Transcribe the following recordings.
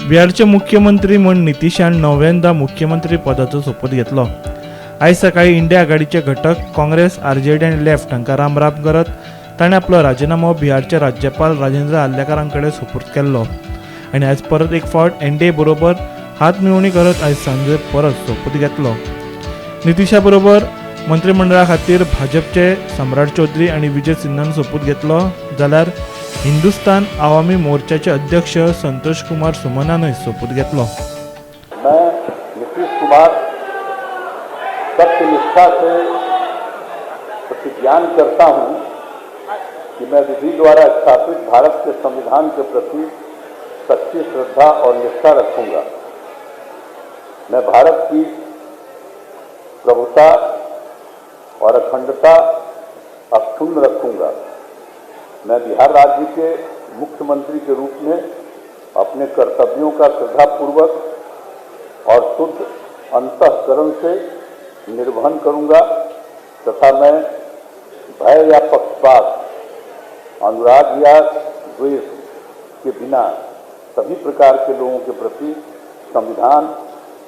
बिहारचे मुख्यमंत्री म्हूण नितीशान 9व्यांदा मुख्यमंत्री पदाचो सोपूत घेतलो. आयज सकाळी इंडिया आघाडीचे घटक काँग्रेस, आरजेडी आनी लेफ्ट हांकां रामराम करत ताणें आपलो राजिनामो बिहारचे राज्यपाल राजेंद्र आर्लेकरां कडेन सुपूर्द केल्लो आनी आयज परत एक फावट एनडीए बरोबर हात मेळोवणी करत आयज सांजे परत सोपूत घेतलो. नितीशा बरोबर मंत्रिमंडळा खातीर भाजपचे सम्राट चौधरी आनी विजय सिन्हान सोपूत घेतलो, जाल्यार हिंदुस्तान आवामी मोर्चाचे अध्यक्ष संतोष कुमार सुमनानय सोपूत घेतलो. मैं नीतीश कुमार सत्यनिष्ठा से प्रतिज्ञान करता हूं कि मैं विधि द्वारा स्थापित भारत के संविधान के प्रति सच्ची श्रद्धा और निष्ठा रखूंगा। मैं भारत की प्रभुता और अखंडता अक्षुण्ण रखूंगा। मैं बिहार राज्य के मुख्यमंत्री के रूप में अपने कर्तव्यों का श्रद्धापूर्वक और शुद्ध अंतःकरण से निर्वहन करूंगा तथा मैं भय या पक्षपात, अनुराग या द्वेष के बिना सभी प्रकार के लोगों के प्रति संविधान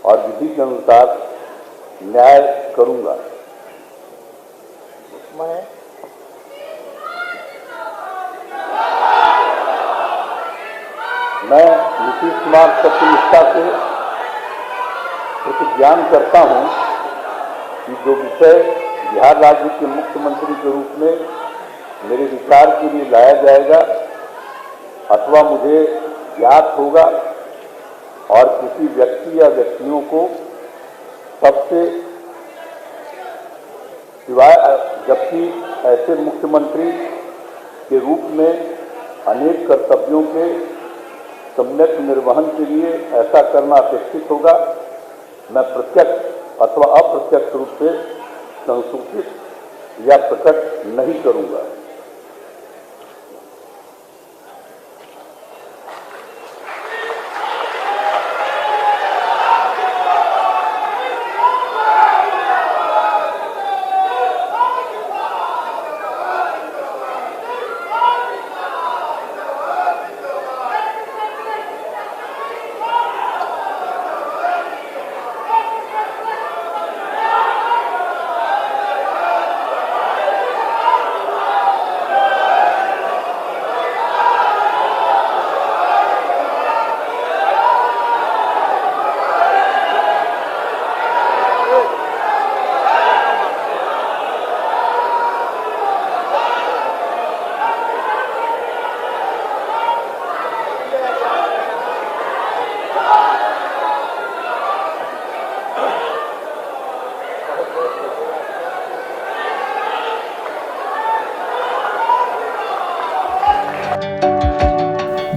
और विधि के अनुसार न्याय करूंगा। मैं नीतीश कुमार सत्यनिष्ठा से प्रतिज्ञान करता हूं कि जो विषय बिहार राज्य के मुख्यमंत्री के रूप में मेरे विचार के लिए लाया जाएगा अथवा मुझे ज्ञात होगा और किसी व्यक्ति या व्यक्तियों को सबसे सिवाय जबकि ऐसे मुख्यमंत्री के रूप में अनेक कर्तव्यों के सम्यक निर्वहन के लिए ऐसा करना अपेक्षित होगा, मैं प्रत्यक्ष अथवा अप्रत्यक्ष रूप से संसूचित या प्रकट नहीं करूंगा।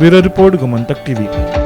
Bureau report, Gomantak TV.